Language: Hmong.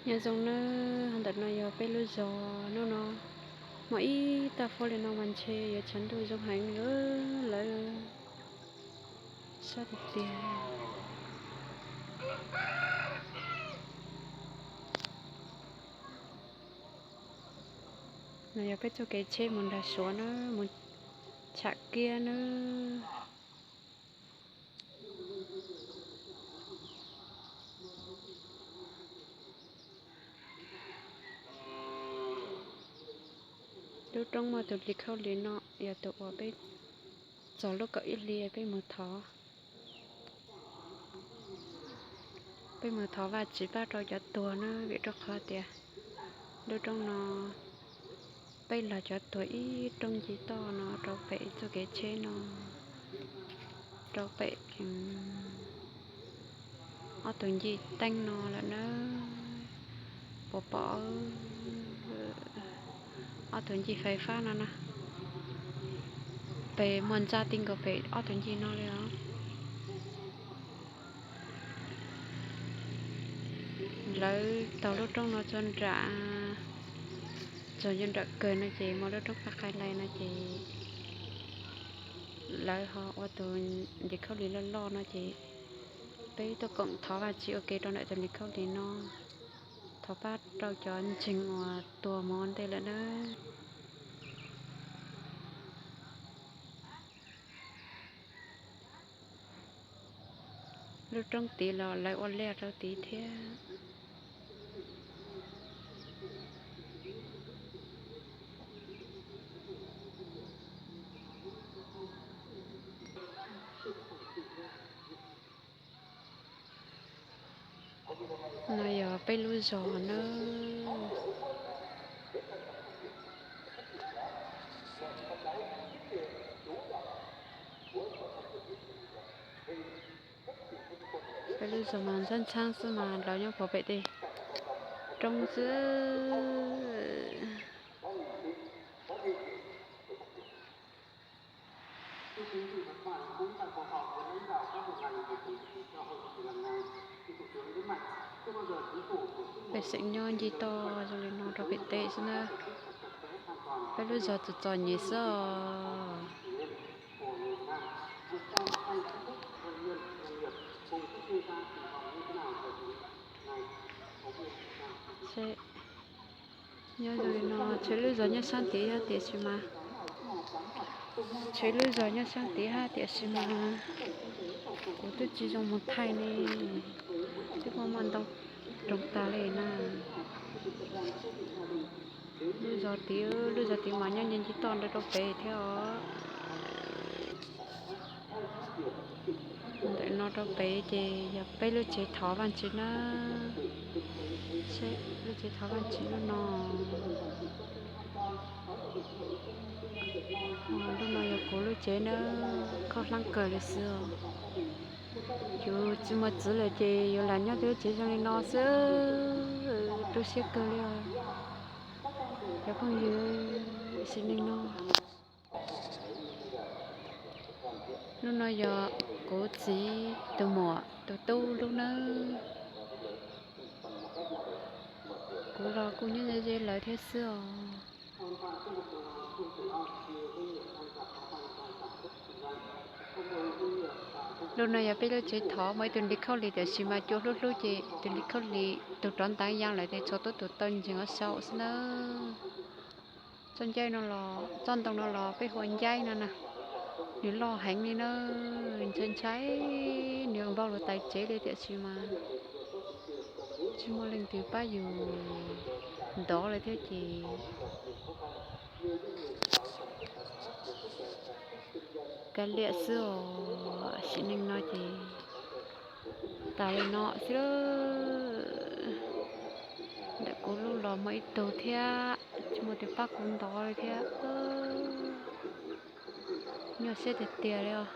Nyob zoo nawb, ntawm no yog peb lub zos. Hnub no hmo ib tag fuab li no mas ntshe yuav tshav ntuj zoo heev li lawm, sab tiag tiag. No yog peb txoj kev tsheb mus nram Suav na, mus Tsham Kiab na. Lub roob muaj tus li khaub lis no yog tus uas peb txog lub kaum ib hlis peb mus thov. Peb mus thov Vajtswv pab rau cov tuag na, vim rau qhov tias lub roob no peb los cov tuag ib rooj ncig toj no rau pem txoj kev tsheb no, rau pem ob tug ncig teeb no lawm na. Puas pom ob tug ncig fais fab no na? Pem muaj ntsa ti nkaus pem ob tug ncig no li os. Lawv taug lub roob no txog nram, txog nyob nram kawg no ces muaj lub roob qab qai lais no ces lawv ho ua tus li khaub lis loj loj no ces peb tuaj koom thov Vajtswv ua ke rau ntawm tus li khaub lis no, thov pab rau cov ntseeg uas tuag mus ua ntej lawm na. Lub roob tid los lawv ua liaj rau tid thiab. No yog peb lub zos na. Peb lub zos mas ntxhab ntxhab xwb mas lawv nyob puag pem tej roob xwb. Pej xeem nyob ncig toj zoo li no rau pem teb xwb na. Peb lub zos txom txom nyem xwb os. Nyob zoo li no, tshuav lub zos nyob sab tid hab tiam sis mas, tshuav lub zos nyob sab tid hab tiam sis mas kuv twb tsis zoo mus thaij ne, twb muaj muaj ntau roog tag li na. Lub zos tid, lub zos tid mas nyob ncig toj ntawd rau pem thiab os. Ntawm no rau pem ces yog peb lub tsev thov Vajtswv na. Lub tsev thov Vajtswv lub no. Lub no yog kuv lub tsev na, khaub hlab kawg li xwb os. Yus tsis muaj txwv lawm ces yus lam nyob tej lub tsev zoo li no xwb, tu siab kawg li os cov phooj ywg. Sim neej no, lub no yog kuv txiv tus muam tus tub lub nawb. Kuv los kuj nyob ze ze lawv thiab xwb os. Lub no yog peb lub tsev thov, muaj ib tug li khaub lis tiam sis mas cua hlub hlub ces tus li khaub lis tus rov ntav ya lawm ces tshuav tuab tus taw ntseeg ua sau xwb nawb. Txoj ncaib no los, txoj ntoo no los peb hu ua ncaib no na. Nws loj heev li na, ntshai ntshai nws npau lug tais tsev li tiam sis mas tsis muaj leej twg pab yus ntov li thiab ces kav liam xwb os. Sim neej no ces tas li no xwb. Ntawm kuv lub los muaj ib tug thiab, tsis muaj tus pab kuv ntov li thiab. Nyuaj siab tiag tiag li os.